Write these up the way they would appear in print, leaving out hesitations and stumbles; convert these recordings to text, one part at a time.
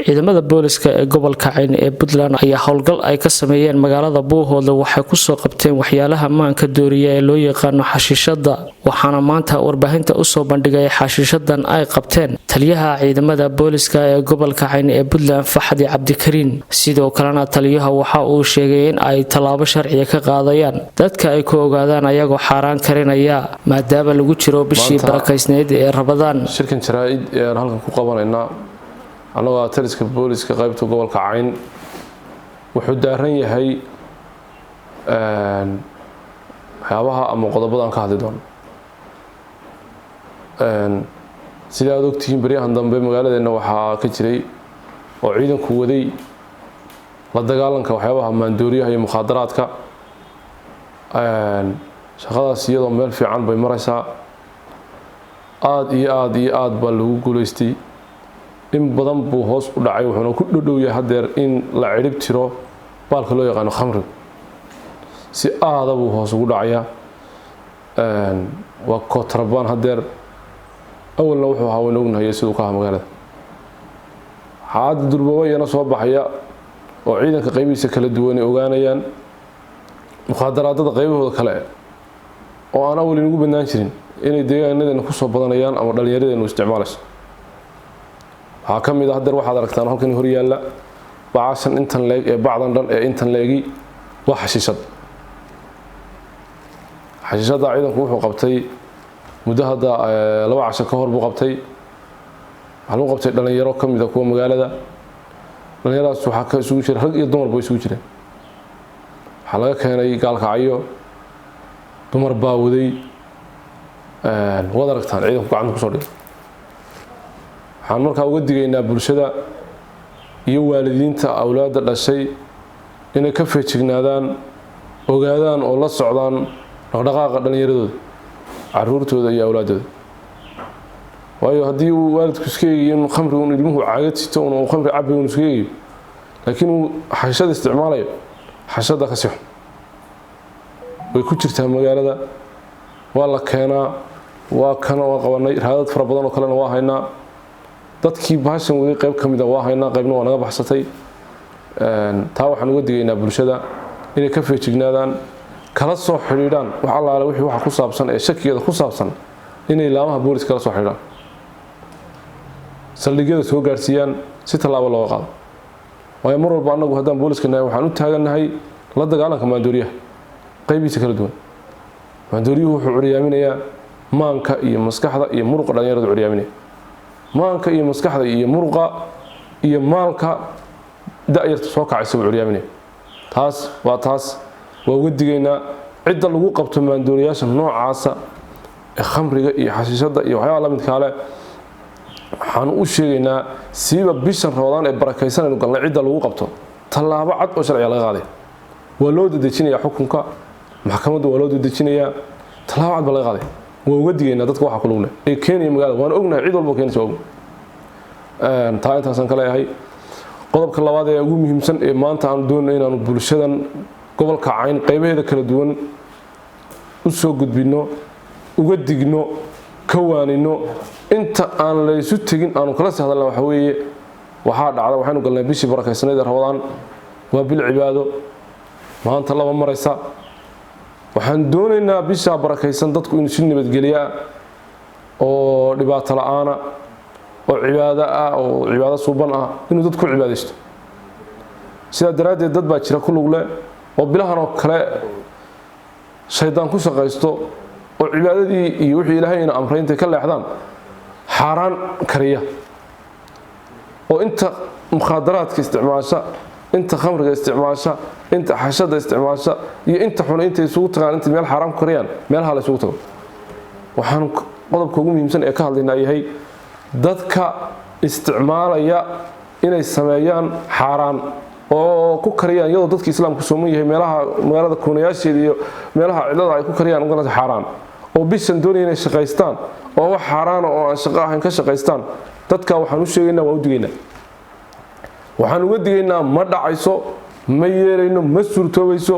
Ciidamada booliska ee gobolka Cayn ee Puntland ayaa howlgal ay ka sameeyeen magaalada Buuhoodle waxay kusoo qabteen waxyaalaha maanka dooriya ee loo yaqaano xashiishada, waxaana maanta warbaahinta usoo bandhigay xashiishadan ay qabteen taliyaha ciidamada booliska ee gobolka Cayn ee Puntland, Faxdi Cabdikariin. Sidoo kalena taliyaha waxa uu sheegay in ay tallaabo sharciya ka qaadayaan dadka ay ku ogaadaan ayagoo xaaraan karinaya, maadaama lagu jiro bishii barakaysneyd ee Rabadaan. Shirkan jaraa-id ee aan halkan ku qabanaynaa annagoo ah taliska booliska qaybta gobolka Cayn wuxuu daaran yahay waxyaabaha ama qodobadaan ka hadli doono. Sida aad ogtihiin, baryahan dambe magaaladeenna waxaa ka jiray oo ciidanku waday la dagaalanka waxyaabaha maandooriyaha iyo mukhaadaraadka. Shaqadaas iyadoo meel fiican bay maraysaa, aada iyo aada iyo aada baa lagu guuleystay. In badan buu hoos u dhacay, wuxuuna ku dhodhow yahay haddeer in la cidhib tiro baalka loo yaqaano khamrigu. Si aada buu hoos ugu dhacayaa, waa kotrabaan haddeer. Awalna wuxuu ahaa, waynu ognahay siduu ka ahaa magaalada. Waxaa hadda durbaba iyana soo baxaya oo ciidanka qaybihiisa kala duwan ay ogaanayaan mukhaadaraadada qaybahooda kale oo aan awal inugu badnaan jirin inay deegaanadeena kusoo badanayaan ama dhallinyaradeenu isticmaalayso. Waxaa ka mid a haddeer waxaad aragtaan halkan hor yaalla bacashan intan leeg ee bacdan dhan ee intan leegi waa xashiishad. Xashiishadda ciidanku wuxuu qabtay muddo hadda 2 casho ka hor buu qabtay. Waxaa lagu qabtay dhalinyaro ka mid a kuwa magaalada. Dhalinyaradaas waxaa ka isugu jira rag iyo dumarba isugu jireen. Waxaa laga keenay Gaalkacyo, dumar baa waday. Waad aragtaan, ciidanku gacanta kusoo dhigay. Waxaan markaa uga digaynaa bulshada iyo waalidiinta awlaadda dhashay inay ka feejignaadaan, ogaadaan oo la socdaan dhaqdhaqaaqa dhallinyaradooda, caruurtooda iyo awlaaddooda. Waayo, haddii uu waalidku iska eegayo in khamrigu un ilmuhu caagad sito un uu khamri cabayo un iska eegayo, laakiin uu xashada isticmaalayo, xashada ka sixo way ku jirtaa magaalada, waa la keenaa, waa kana waa qabanay. Raadad fara badan oo kalena waa haynaa. Dadkii bahashan waday qayb ka mida waa haynaa, qaybna waa naga baxsatay. Taa waxaan uga digaynaa bulshada inay ka feejignaadaan, kala soo xidhiidhaan wax allaale wixii waxa ku saabsan ee shakigeeda ku saabsan, inay laamaha booliska kala soo xidhiidhaan, saldhigyada soo gaarsiiyaan si tallaabo looga qaado. Waayo, mar walba annagu haddaan booliska nahay waxaan u taagannahay la dagaalanka maandooriyaha qaybihiisa kala duwan. Maandooriyuhu wuxuu curyaaminayaa maanka iyo maskaxda iyo muruqa dhalinyaradu curyaaminaya, maanka iyo maskaxda iyo muruqa iyo maalka da-yarta soo kacaysa buu curyaaminaya. Taas waa taas, waa uga digaynaa. Cidda lagu qabto maandooriyaasha noocaasa ee khamriga iyo xashiishadda iyo waxyaabaha la midkaa leh, waxaanu u sheegaynaa, siiba bishan Ramadaan ee barakaysanaynu galnay, cidda lagu qabto tallaabo cad oo sharciga laga qaaday. Waa loo dedejinayaa xukunka maxkamadda, waa loo dedejinayaa, tallaabo cad baa laga qaaday. Waa uga digaynaa dadka waxa ku lug leh ee keenaya magaalada. Waan ognahay, cid walba keenaysa waa og. Taa intaasaan ka leeyahay. Qodobka labaad ee ugu muhiimsan ee maanta aanu doonayno inaanu bulshadan gobolka Cayn qaybaheeda kala duwan u soo gudbinno, uga digno, ka waanino, inta aan laysu tegin aanu kala sii hadalna, waxa weeye: waxaa dhacda, waxaynu galnay bishii barakaysanayd ee Ramadaan. Waa bil cibaado, maanta laba maraysa. Waxaan doonaynaa bishaa barakaysan dadku inuu si nabadgeliyaa oo dhibaato la-aana oo cibaado ah oo cibaado suuban ah inuu dadku ku cibaadaysto. Sidaa daraaddeed dad baa jira ku lug leh oo bilahan oo kale shaydaan ku shaqaysto oo cibaadadii iyo wixii Ilaahay ina amray intay ka leexdaan xaaraan kariya, oo inta mukhaadaraadka isticmaasha, inta khamriga isticmaasha, inta xashada isticmaasha iyo inta xuna intay isugu tagaan, intay meel xaaraam ku kariyaan, meelaha la isugu tago. Waxaan qodobka ugu muhiimsan ee ka hadlaynaa yahay dadka isticmaalaya inay sameeyaan xaaraan oo ku kariyaan iyadoo dadka Islaamku sooman yahay, meelaha magaalada koonayaasheeda iyo meelaha cidlada ay ku kariyaan uganasa xaaraan, oo bishan doonaya inay shaqaystaan oo wax xaaraana oo aan shaqo ahayn ka shaqaystaan. Dadka waxaan u sheegaynaa, waan u digaynaa, waxaan uga digaynaa: ma dhacayso, ma yeelayno, ma suurtoobayso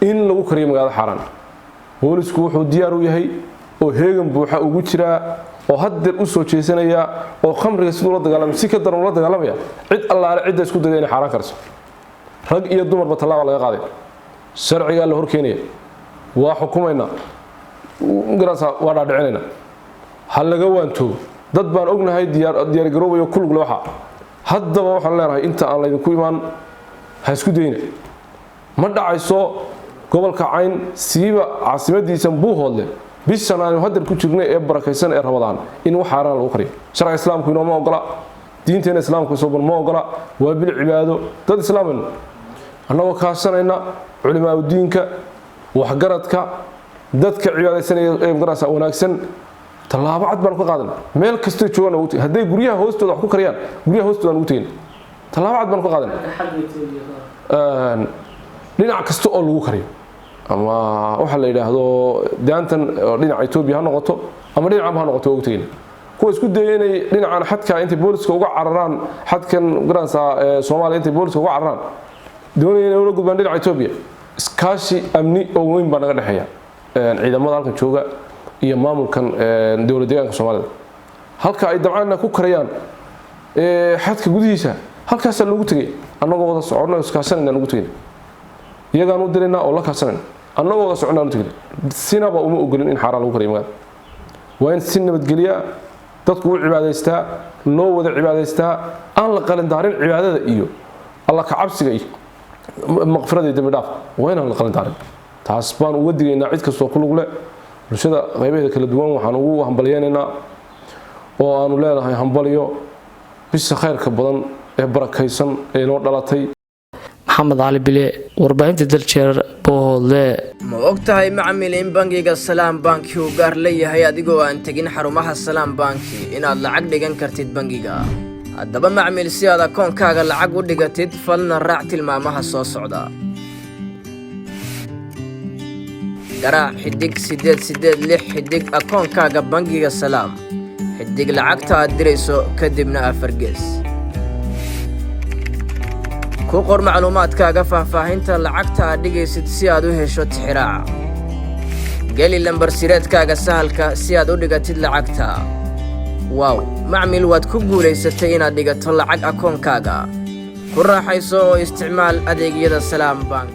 in lagu kariyo magaalada xaaraan. Boolisku wuxuu diyaar u yahay oo heegan buuxa ugu jiraa Oo haddeer u soo jeesanayaa oo khamriga siduu la dagaalamay si ka daran ula dagaalamaya cid allaale cidda isku dayda inay xaaraan karso. Rag iyo dumarba tallaaba laga qaaday, sharcigaa la horkeenaya, waa xukumaynaa, magarasa, waa dhaadhicinayna. Ha laga waantoogo. Dad baan ognahay diyaargaroobayo kulugle. Waxa haddaba waxaan leenahay, inta aan laydinku imaan ha isku dayna. Ma dhacayso gobolka Cayn, siiba caasimadiisa Buuhoodle, bishan aanu hadar ku jirnay ee barakaysan ee Ramadaan, in wax xaaraan lagu kariyo. Sharciga Islaamku inooma ogola, diinteena Islaamku suuban ma ogola. Waa bil cibaado. Dad islaamayno, annagoo kaashanayna culimaaudiinka, waxgaradka, dadka cibaadaysanaya ee magarasa wanaagsan, tallaabo cad baanu ka qaadana. Meel kastay joogaan ugu tegin. Hadday guryaha hoostooda wax ku kariyaan, guryaha hoostooda aan ugu tegin. Tallaabo cad baanu ka qaadana dhinac kasta oo lagu kariyo, ama waxa la yidhaahdo daantan oo dhinaca Etoobiya ha noqoto ama dhinacaba ha noqoto, waa ugu tegin. Kuwa isku daya inay dhinacan xadka intay booliska uga cararaan, xadkan garanaysaa Soomaaliya intay booliska uga cararaan doonaya inay ula gudbaan dhinaca Etoobiya, iskaashi amni oo weyn baa naga dhexeeya ciidamada halkan jooga iyo maamulkan dowlad deegaanka Soomaalida. Halka ay dabcaanna ku karayaan xadka gudihiisa, halkaasaa loogu tegay. Annagoo wada soconno, iskaashanayna ugu tegin, iyagaan u diraynaa oo la kaashanayna, annagoo wada soconnaan u tegin. Sinaba uma ogolin in xaaraan lagu kariyo magaalada. Waa in si nabadgelya dadku u cibaadaystaa, loo wada cibaadaystaa, aan la qalindaarin cibaadada iyo Alla kacabsiga iyo maqfirada iyo dembi dhaaf. Waa inaan la qalindaarin. Taas baan uga digaynaa cid kastoo ku lug leh. Bulshada qaybaheeda kala duwan waxaan ugu hambalyeynaynaa oo aanu leenahay hambalyo bisha khayrka badan ee barakaysan ee inoo dhalatay. Maxamed Cali Bile, warbaahinta Daljeer, Bohoodle. Ma og tahay, macmil, in bangiga Salaam Banki uu gaar leeyahay, adigoo aan tegin xarumaha Salaam Banki inaad lacag dhigan kartid bangiga? Haddaba macmil, si aad akoonkaaga lacag u dhigatid, falna raac tilmaamaha soo socda. Garaac *886# akoonkaaga bangiga Salaam, xidig lacagta aad dirayso, kadibna afar gees. Ku qor macluumaadkaaga faahfaahinta lacagta aad dhigaysid si aad u hesho tixiraaca. Geli lambar sireedkaaga Sahalka si aad u dhigatid lacagta. Wow, macmil, waad ku guulaysatay inaad dhigato lacag akoonkaaga. Ku raaxayso oo isticmaal adeegyada Salaam Bank.